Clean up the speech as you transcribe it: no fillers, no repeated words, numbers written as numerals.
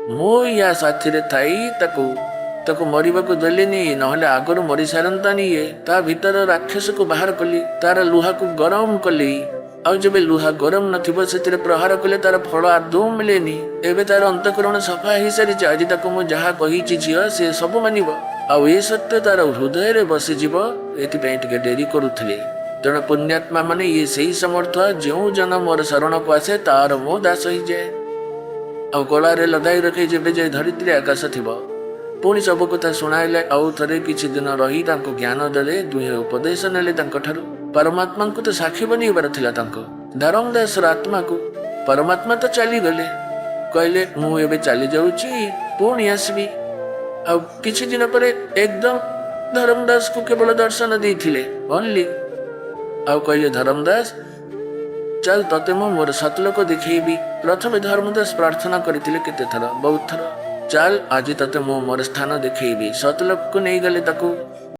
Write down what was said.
ମୁଁ ୟା ସାଥିରେ ଥାଇ ତାକୁ ତାକୁ ମରିବାକୁ ଦେଲିନି, ନହେଲେ ଆଗରୁ ମରି ସାରନ୍ତାନି ଇଏ। ତା ଭିତର ରାକ୍ଷସକୁ ବାହାର କଲି, ତାର ଲୁହାକୁ ଗରମ କଲି। ଆଉ ଯେବେ ଲୁହା ଗରମ ନଥିବ, ସେଥିରେ ପ୍ରହାର କଲେ ତାର ଫଳ ଆଦୌ ମିଳେନି। ଏବେ ତାର ଅନ୍ତଃକରଣ ସଫା ହେଇସାରିଛି। ଆଜି ତାକୁ ମୁଁ ଯାହା କହିଛି ଝିଅ, ସେ ସବୁ ମାନିବ ଆଉ ଏ ସତ୍ୟ ତାର ହୃଦୟରେ ବସିଯିବ। ଏଥିପାଇଁ ଟିକେ ଡେରି କରୁଥିଲେ। ତେଣୁ ପୁଣ୍ୟାତ୍ମା ମାନେ ଇଏ ସେଇ ସମର୍ଥ, ଯେଉଁ ଜନ ମୋର ଶରଣକୁ ଆସେ, ତାର ମୁଁ ଦାସ ହେଇଯାଏ ଆଉ ଗଳାରେ ଲଗାଇ ରଖେ, ଯେବେ ଯାଏ ଧରିତ୍ରୀ ଆକାଶ ଥିବ। ପୁଣି ସବୁ କଥା ଶୁଣାଇଲେ। ଆଉ ଥରେ କିଛି ଦିନ ରହି ତାଙ୍କୁ ଜ୍ଞାନ ଦେଲେ। ଦୁହେଁ ଉପଦେଶ ନେଲେ ତାଙ୍କଠାରୁ। ପରମାତ୍ମାଙ୍କୁ ତ ସାକ୍ଷୀ ବନେଇବାର ଥିଲା ତାଙ୍କୁ, ଧରମଦାସର ଆତ୍ମାକୁ। ପରମାତ୍ମା ତ ଚାଲିଗଲେ, କହିଲେ, "ମୁଁ ଏବେ ଚାଲି ଯାଉଛି, ପୁଣି ଆସିବି।" ଆଉ କିଛି ଦିନ ପରେ ଏକଦମ ଧରମଦାସକୁ କେବଳ ଦର୍ଶନ ଦେଇଥିଲେ ଓନ୍ଲି। ଆଉ କହିଲେ, "ଧରମଦାସ, ଚାଲ, ତତେ ମୁଁ ମୋର ସତଲୋକ ଦେଖେଇବି।" ପ୍ରଥମେ ଧର୍ମଦାସ ପ୍ରାର୍ଥନା କରିଥିଲେ କେତେ ଥର, ବହୁତ ଥର। "ଚାଲ, ଆଜି ତତେ ମୁଁ ମୋର ସ୍ଥାନ ଦେଖେଇବି।" ସତଲୋକକୁ ନେଇଗଲେ ତାକୁ।